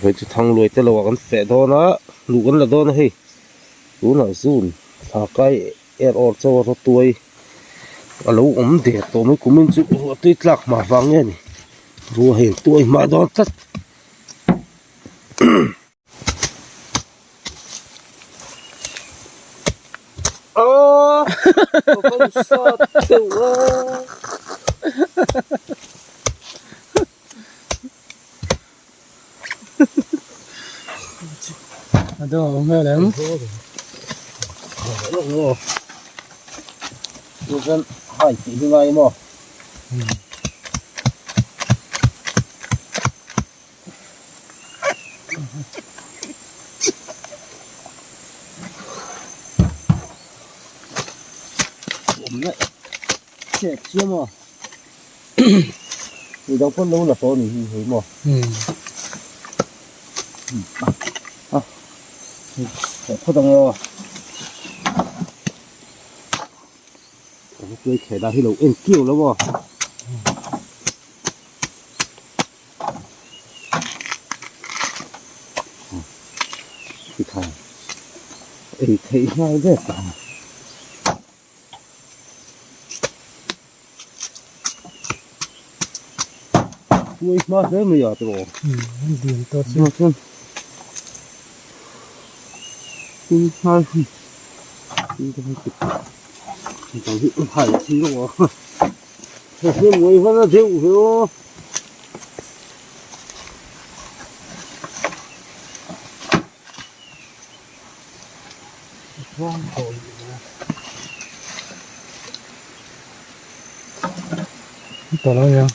Hei chu thangluai te lo ah kan feh dawn a luh kan la dawn a hei tunah zun thla kai er awr chauh a rawtuai a lo awm der tawh mai kumin chu ruahtui tlak hma vang nge ni ruah hei an tuai hma dawn tlat. Midang pawn lo la tawh a nih hi hei maw a phawt ang aw tuai theh dah hi lo en kiau lo aw. Tikhan ei theih nghal vek ang. Tuai hma hle mai a tawh. Dil tawh chu. Chuan tin nghal hi tin te hi tang hi hai chi lo a. He muai hman a deuh ve aw. Tawh lo nia.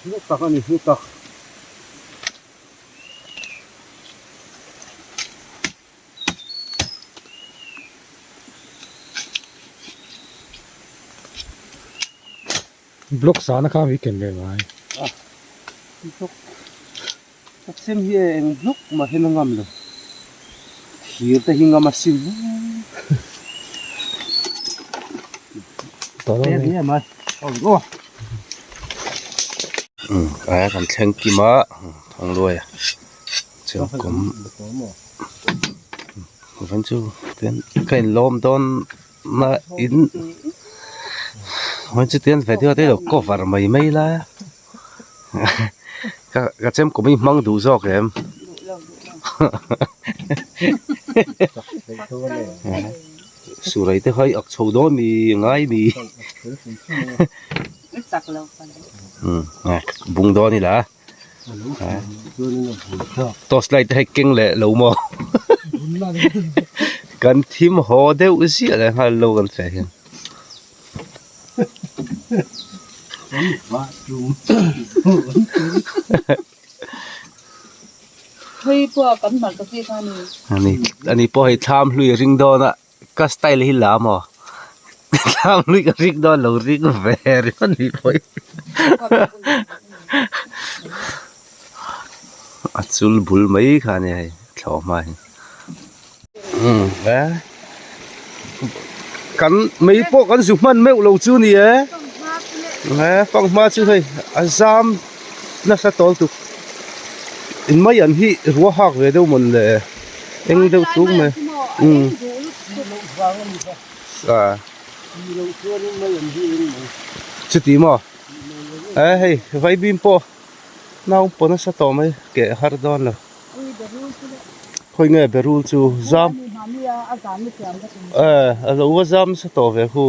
Hlu tak a ni hlu tak. Block sana kha mi ken ve ngai. Block ka chem hi eng block mah hian a ngam lo. Thir te hi ngam a sim hle. Aia kan thleng kim a thangluai a chengkawm van chu tian ka inlawm dawn na in van chu tian video te lo cover mai mai la ka chemkawm hi hmang duh zawk em Surai te kha i ak chho dawn mi ngai mi bung dawn ila torch light te hei keng leh lo maw kan thim haw deuh ziah leh nghal lo kan feh hian. Ani ani pawh hei thlam hlui a ring dawn a ka style hi la maw thlam hlui ka ring dawn lo ring ve ringawt ni pawh hi a chul bul mai kha a ni hei thlawh hma hi umm e kan mei pawh kan zu hman meuh lo chu ni e e fanghma chu hei a zam nasa tawl tuk in mai an hi rua hak ve deuh mawn le eng deuh tung mai umm a chuti maw e hei vaibim pawh naupang nasa tawh mai keh har dawn lo. Khawi nge berul chu zam eh a lo va zam nasa tawh ve hu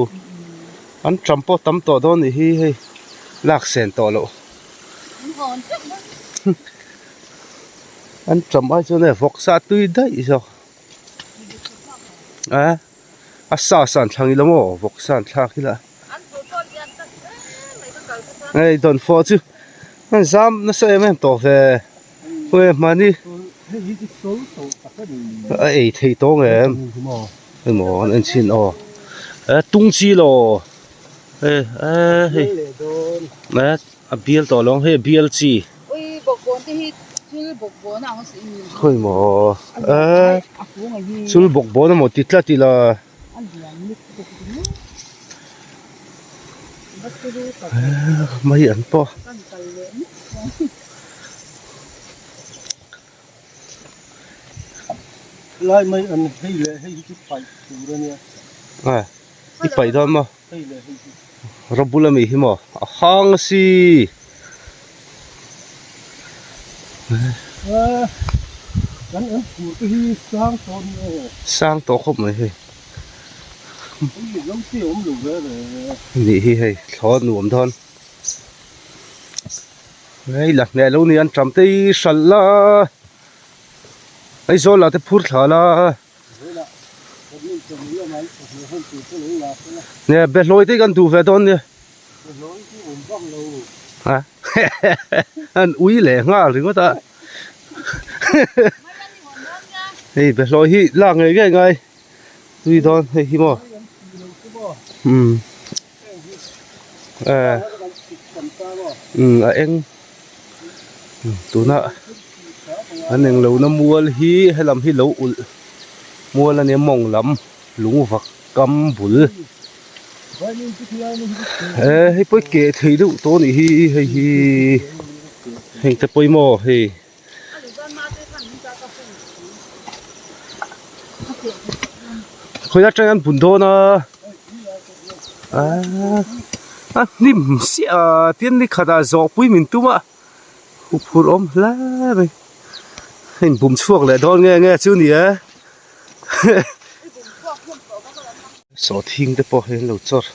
an tam pawh tam tawh dawn nih hi hei lak sen tawh loh an tam ai chuan hei vawksa tui daih zawk. A a sa sa an thlang ila maw vawk sa an thlak ila hei dawnfawh chu an zam nasa em em tawh ve khawnge hmani a ei thei tawng em emaw an en chhin aw e tung chi law e e hei a bial tawh lo ang hei a bial chi. Khawi maw eh chul bawk bawn emaw ti tlat ila eh mai an pawh Lai mai an hei leh hei hi chu paih tur a nia. Eh i paih dawn maw? Rawbul ami hi maw a hang a si. Kan an phur te hi sang tawh ni e. Sang tawh khawp mai hei. Lo te awm lo ve re. Nih hi hei thlaw nuam dawn. Hei la hneh lo ni an tam te hi hralh la. Aizawl ah te phur thla la. Nge behlawi te kan duh ve dawn nia. Ha an ui leh nghal ringawt a. Hei behlawi hi lak ngei ngei ngai tui dawn hei hi maw. Umm eh umm a eng tuna an englo na mual hi helam hi lo ulh mual a nia mawng lam lung vak kam bul eh hei pawh keh thei deuh tawh a nih hi hei hi heng te pawimawh hei. Khawi atang an bun dawn a a hnim siah a tin ni khatah zawh pui min tum a huphurh awm hle mai a in bum chhuak leh dawn nge nge chu ni e sawhthing te pawh hei an lo chawr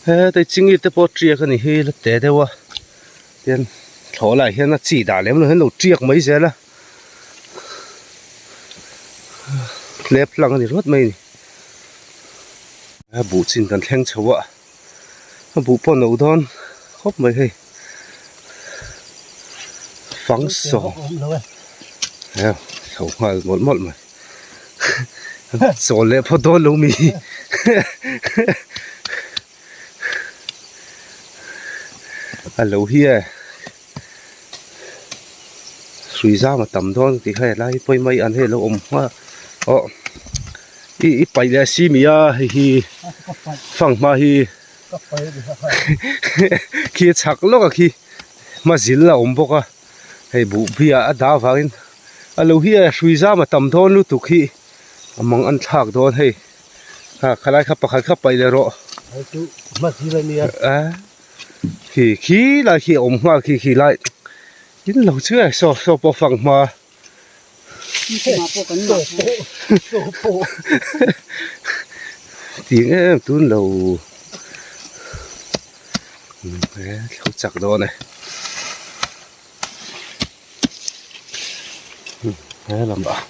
heta chingit te pawh tiak a ni hi la te deuh a. Tin thlawh lah hian a chi dah lem lo hian lo tiak mai zel a hlep hlang a ni ringawt mai a ni a buh chin kan thleng chho a a buh pawh a no dawn khawp mai hei fang saw chho nghal mawlh mawlh mai chawl leh phawt dawn lo mi. A lo hi e hrui zam a tam dawn tih kha helai hi pawi mai an hei a lo awm hma aw i i paih leh si mi a hei hi fanghma hi khi a chhak lawk a khi hma zil a awm bawk a hei buh bia a dah avangin a lo hi e hrui zam a tam dawn lutuk hi a mang an thlak dawn hei. Ha khalai kha pakhat kha paih leh rawh. Hei chu hma zir a nia. A khi khi lai khi a awm nghal khi khi lai in lo chu e saw saw pawh fang hma. Saw pawh. Tih em em tun lo e thlo chak dawn e. He lam ah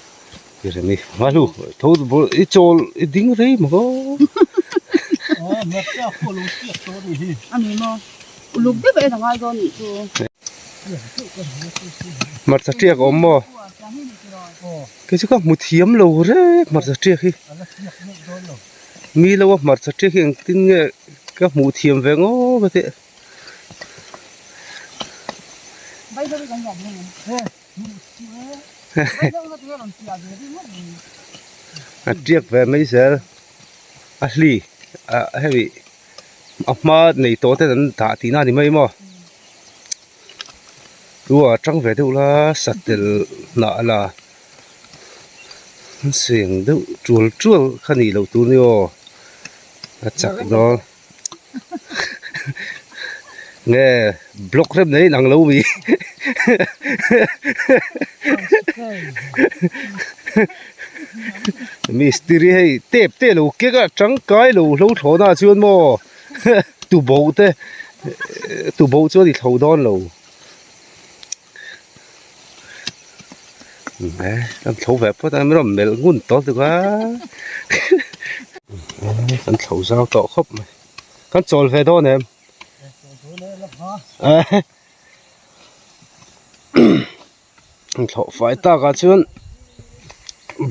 i rem i hma hlu tho i chawl i ding rei maw hmarcha tiak a awm maw kei chu ka hmu thiam lo rek hmarcha tiak hi mi lo a hmarcha tiak hi engtin nge ka hmuh thiam ve ngawt a tih. A tiak ve mai zel a hli ah hemi a hma nei tawh ten an dah tihna a ni mai maw chu a tang ve deuh la satel hnah la an seng deuh tual tual kha nih loh tur a ni aw a chak dawn. Nge block rem nei in ang lo mi mistiri hei tep te lo kek a tangkai lo hlo thlawhna ah chuan maw tuboh te tuboh chuan i thlo dawn lo e kan thlo ve phawt a min rawn melh ngun tawh tuk a. Kan thlo zau tawh khawp mai. Kan chawl ve dawn em? An thlawh fai takah chuan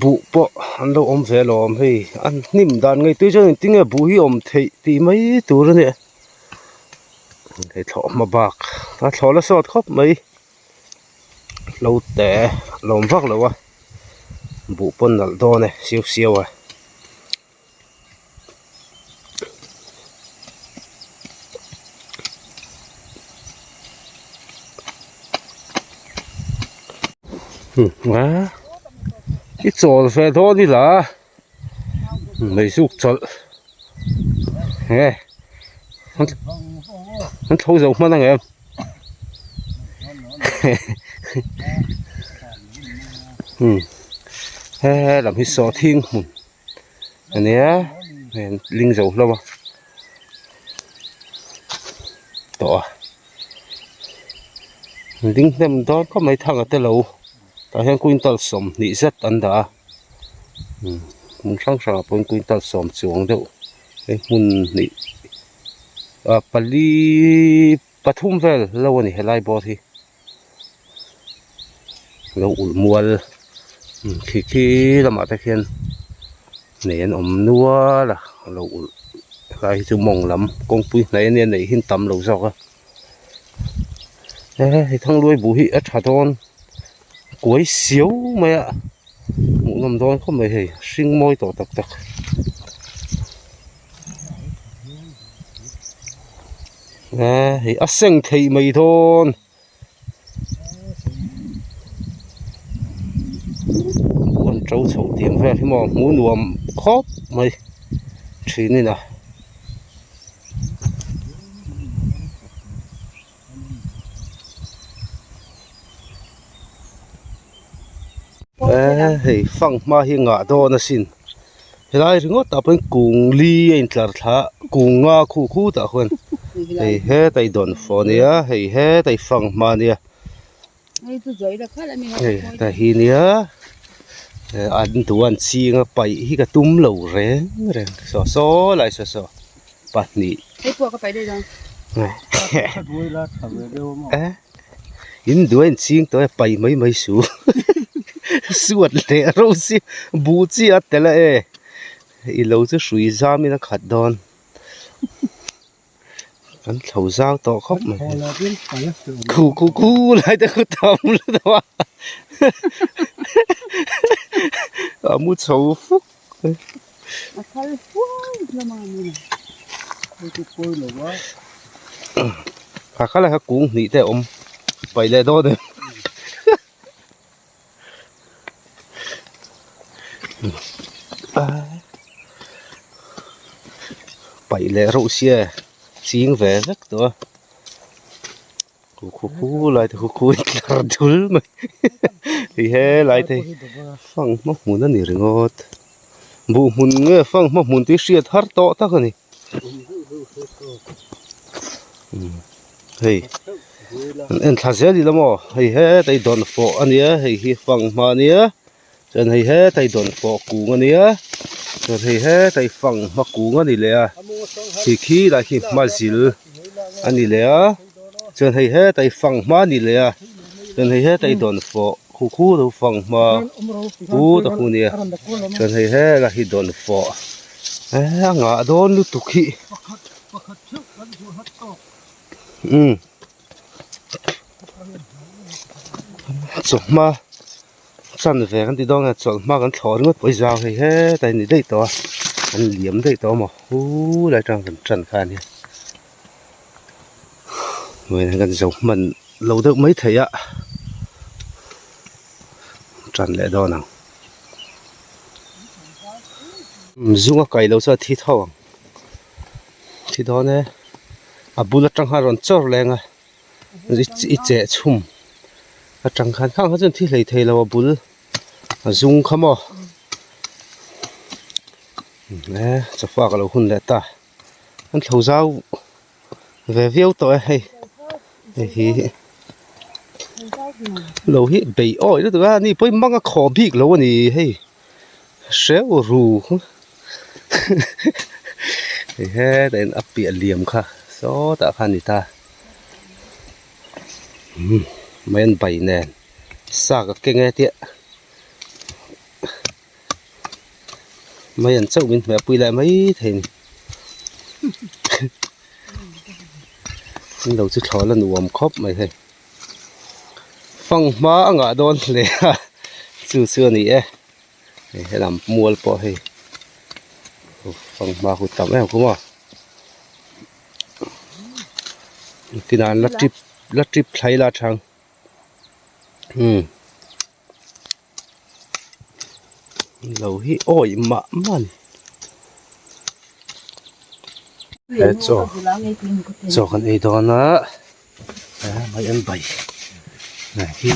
buh pawh an lo awm ve alawm hei an hnim dan ngaihtuah chuan engtin nge buh hi awm theih tih mai tur a ni hei thlawh hma bak a thlawh la sawt khawp mai lo te a awm vak lo a buh pawn nalh dawn e siau siau a. I chawl ve dawn ila meizuk chawlh nge an tho zo hman ang em he lam hi sawhthing hmun. Ania hei an ling zo hlauh a tawh a an ding hnem dawn khawp mai thang a te lo tah hian quintal 20 zet an dah a hmun hrang hrang ah pawhin quintal sawm chuang deuh hei hmun hnih ah pali pathum vel lo a ni helai bawr hi. Lo ulh mual khi khi lamah te khian nei an awm nual a lo ulh helai hi chu mawng lam kawngpui hnaih ania neih hi an tam lo zawk a he hei thangluai buh hi a tha dawn kuai siau mai a hmuhnawm dawn khawp mai hei hring mawi tawh tak tak. Hei a seng theih mai dawn an to chho tiang vel hi maw hmuh nuam khawp mai thin in a. Hei fanghma hi ngah dawn asin helai ringawt ah pawhin kung li a intlar thla a kung nga khu khu tah khuan hei hetai dawn fawh ania hei hetai fanghma ania hei heta hi nia an duh an ching a paih hi ka tum lo reng reng saw saw lai saw saw pahnih in duh a inching tawh e paih mai mai suh suat leh reuh si buh chi a tel a e i lo chu hrui zam in a khat dawn kan thlo zau tawh khawp mai khu khu khu lai te khu tam lutuk a a mu chho fuk. A thal huai hlawm a ni. Kha kha lai kha kung hnih te a awm paih leh dawn em. Paih leh reuh sia ching ve vek tawh a. Khu khu khu lai te khu khu in tlar dul mai hei helai te hi fanghma hmun a ni ringawt buh hmun nge fanghma hmun tih hriat har tawh tak a ni hei an en thla zel ila maw hei hetai dawn fawh a nia hei hi fanghma a nia chuan hei hetai dawn fawh kung a nia chuan hei hetai fanghma kung a ni leh a khi khi lai khi hma zil a ni leh a chuan hei hetai fanghma a ni leh a chuan hei hetai dawn fawh khu khu lo fanghma pu ta khu nia chuan hei helai hi dawn fawh eh a ngah dawn lutuk hi umm chawhma. Chan ve kan ti dawn a chawlh hma kan thlawh ringawt pawh hi zau hei hetah hi a ni daih tawh a an liam daih tawh a maw huu lai tang kan tan kha a nia vawiin kan zo hman lo deuh mai thei a tan leh dawn ang zung a kai lo chuan a thi tho ang thi dawn e a bul atang khan a rawn chawr leng a. I cheh chhum atang khan khang kha chuan thi hlei thei lo a bul a zung kha maw e chawfak a lo hun leh ta an thlo zau ve viau tawh e hei hei hi lo hi bei awi lutuk a ni pawhin mang a khawh bik lo a ni hei hreu ru. Hei hetah hian a piah liam kha sawtah khan a ni ta. Umm mai an bai nen sa ka keng e tia mai an chauh min hmeh pui leh mai thei a ni. Lo chu thlawh la nuam khawp mai hei. Fanghma a ngah dawn hle a chu chu a ni e hei helam mual pawh hei fanghma hu tam em khum a tinah an la trip la trip thlai la thang umm lo hi awih mah mah a ni. He chaw chaw kan ei dawn a mai an bai hi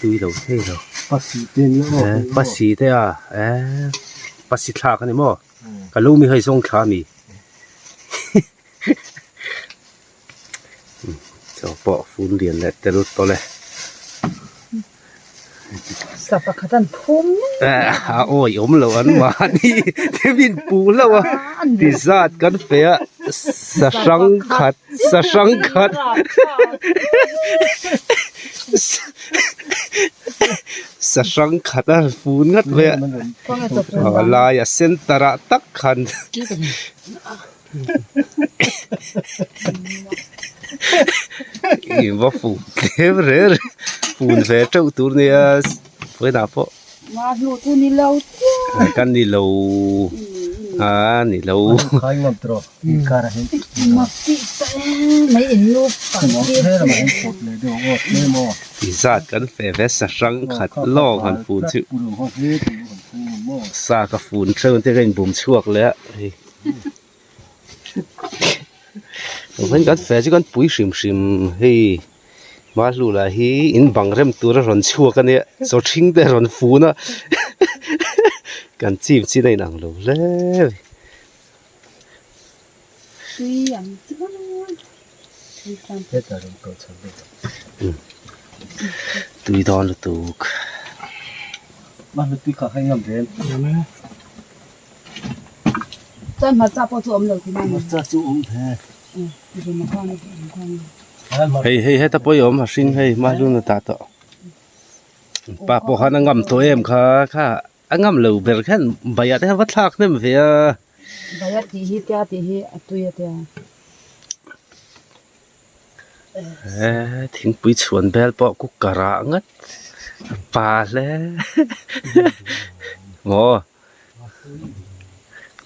tui lo thei lo pasi te a pasi thlak a ni maw ka lo mi hei zawng thla a mi Chaw pawh fun lian leh tel tawlh e. Sa pakhat an phum a awi awm lo an mahni te min puh hlauh a ti zat kan fe a sa hrang khat sa hrang khat sa hrang khat a fun ngat mai a a laia center ah tak khan. I va fun tlem re re fun ve teuh tur nia vawiinah pawh ka ni lo a ni lo ti zat kan fe ve sa hrang khat lawng han fun chu sa ka fun theuh ang te ka inbum chhuak leh a hei. Vawiin kan fe chu kan pui hrim hrim hei hma hlu lah hi in bang rem tur a rawn chhuak a nia chaw ṭhing te a rawn fun a kan chim chin a inang lo hle a ni. Tui dawn lutuk. Chuan hmarcha pawh chu awm lo tih mai. Hmarcha chu awm ve. Hei hei heta pawh i awm a hring hei mahlun a tah tawh. Pa pawh khan a ngam tawh em kha kha a ngam lo ber khan baiah te khan va thlak hnem ve a. Baia tih hi tia tih hi a tui a tia. Eee thingpui chhuan bel pawh cooker ah ngat a pa hle maw.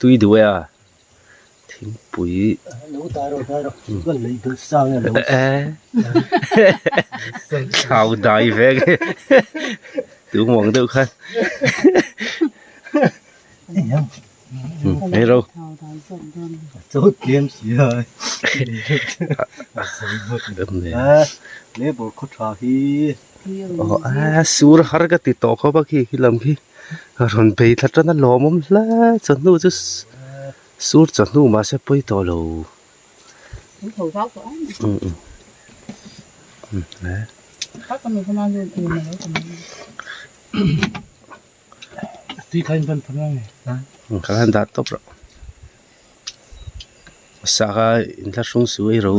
Tui duh e a thingpui thau dai ve nge tu muang deuh khan hei ro aw sur har ka ti tawh khawp a khi khi lam khi. A rawn bei thla tan a lawmawm hle chawhnu chu sur chawhnu mahse pawi tawh lo ka han dah tawp rawh saka inthlahrung su ei ro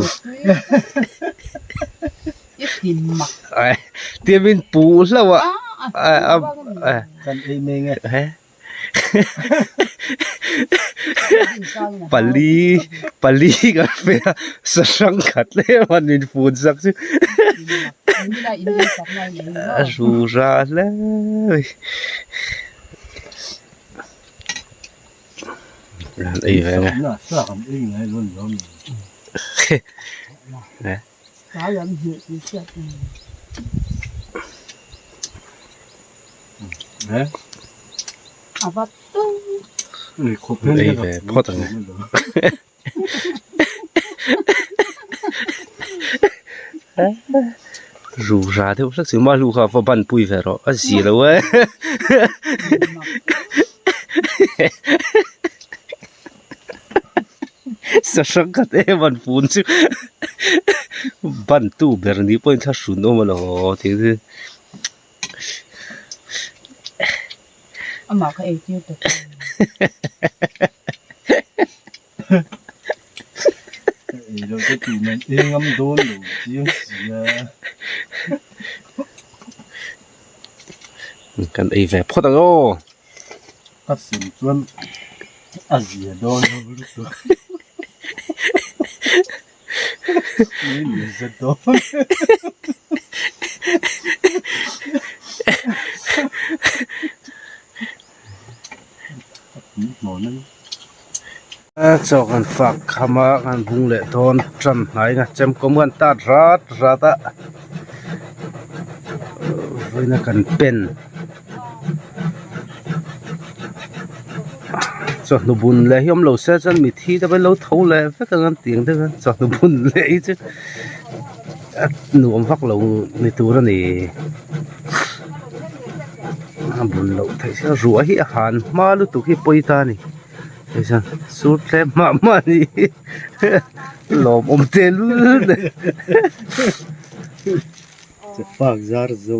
tia min puh hlauh a pali pali kan pe a sa hrang khat hle a min fun sak chu a ru ra hle mai. Ei ve nge. Ei ve phawt ang e. Ru ra deuh hlek chu mahlu kha va ban pui ve rawh a zi lo e. Sahrang khat em an fun chu ban tu ber ni pawhin thla hrun awm a lo tih chu. Amah kha ei tir ta. Ei lo te tih man ei ngam dawn lo chiang sia. Kan ei ve phawt ang aw. A sem chuan a zia dawn lo lutuk. Ei lui zet dawn. Chaw kan fak kham a kan bung leh dawn tan hnai a chemkawm kan tat rat rat a vawiin a kan pen chawhnu bun leh hi awm lo se chuan mithi te pawh an lo tho leh vek ang an tih ang deuh hian chawhnu bun leh hi chu a nuam vak lo ni tur a ni. A bun loh theih sia ruah hi a han hma lutuk hi pawi ta a ni hei chuan sur tlem mah mah a ni lawmawm tel nen Che fak zar zo.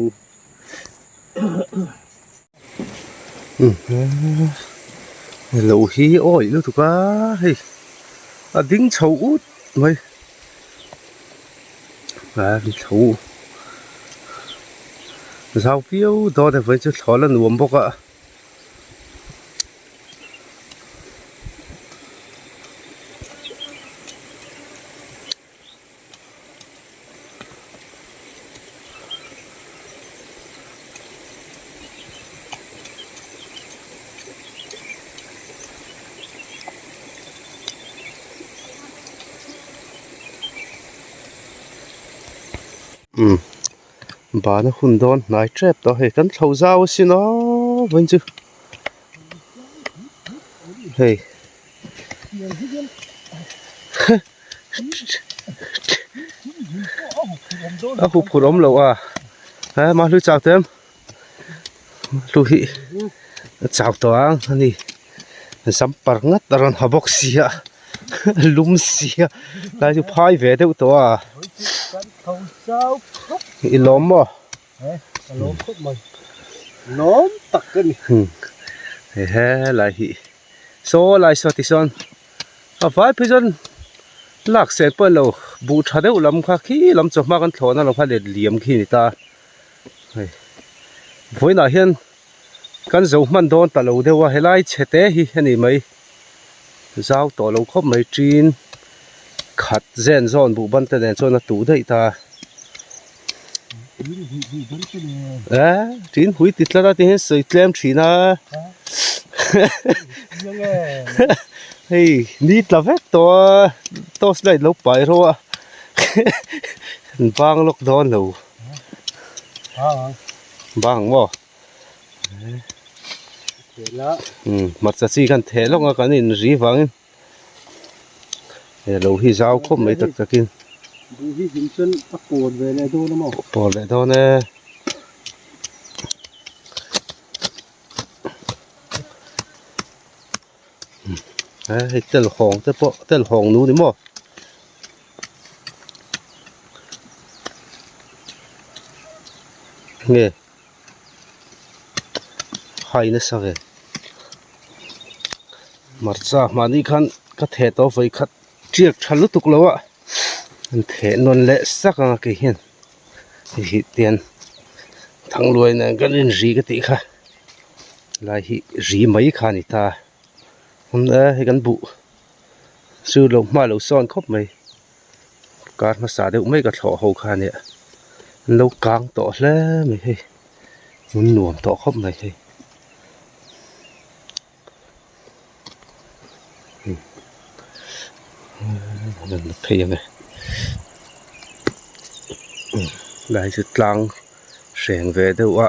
Lo hi awih lutuk a hei a ding chho ut mai a chho zau viau dawn e vawiin chu thlawn a nuam bawk a. Umm bana hun dawn hnai tep tawh hei kan thlo zau asin aw vawiin chu hei. A hup phurh awm loh a he mahlu chau te em mahlu hi a chau tawh ang a ni zam par ngat a rawn ha bawk sia a lum sia lai chu phai ve deuh tawh a i lawm maw. He lai hi saw lai saw tichuan a vai phei chuan lak sek pawh a ni lo buh tha deuh lam kha khi lam chawhma kan thlawhna lam kha let liam khi a ni ta hei vawiinah hian kan zo hman dawn ta lo deuh a helai chhe te hi a ni mai zau tawh lo khawp mai tin khat zen zawn buh ban te nen chuan a tuh daih ta. Eh tin hui ti tlat a ti hian sawi tlem thin a hei ni tla vek tawh a torch light lo pai rawh a an bang lawk dawn lo bang ang maw umm hmarcha chi khan theh lawk a kan inri vangin. He lo hi zau khawp mai tak takin. Buh hi hlim chuan a pawl ve leh dawn a maw? Pawl leh dawn e. He hei tel hawng te pawh tel hawng nu ni maw? Nge hai nasa ve hmarcha mahni khan ka theh tawh vawi khat tiak tha lutuk lo a an theh nawn leh sak ang a kei hian hei hi tian thangluai nen kan inri ka tih kha lai hi ri mai kha a ni ta a hei kan buh chu lo hma lo sawn khawp mai. Kar hmasa deuh mai ka thlawh ho kha ania an lo kang tawh hle mai hei hmun nuam tawh khawp mai hei phei ang e lai chu tlang hreng ve deuh a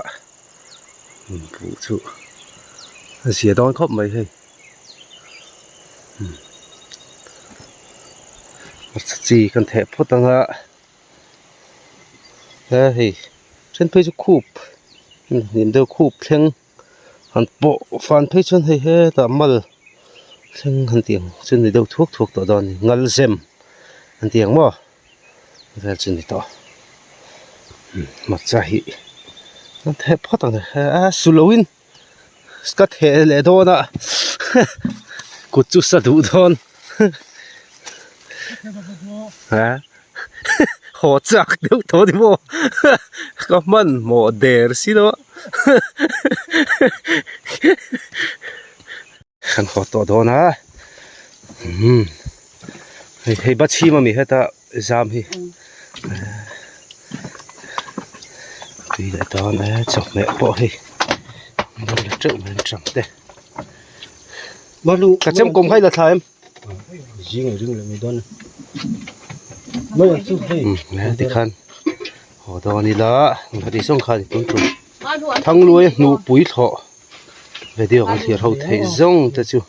buh chu a zia dawn khawp mai hei. Hmarcha chi kan theh phawt ang a he hei then phei chu khup hnim deuh khup thleng han pawh fan phei chuan hei hetah mal thleng han tih ang chu ni deuh thuak thuak tawh dawn a ni ngal zem an tih ang maw vel chu ni tawh hmarcha hi kan theh phawt ang a su loin. ka theh leh dawn a kut chu sa duh dawn ha haw chak deuh tawh ni maw ka hmanhmawh der si lo a kan haw tawh dawn a umm hei hei bachhim ami heta zam hi tui leh dawn e chawhmeh pawh hei an lo la teuh mai an tang te ka chem kawm kha i la thla em zing a ring leh mai dawn a mai chu hei tikhan haw dawn ila heti zawng khan i tun tum Thangluaia hnuhpui thlawh video kan thlir ho theih zawng te chu.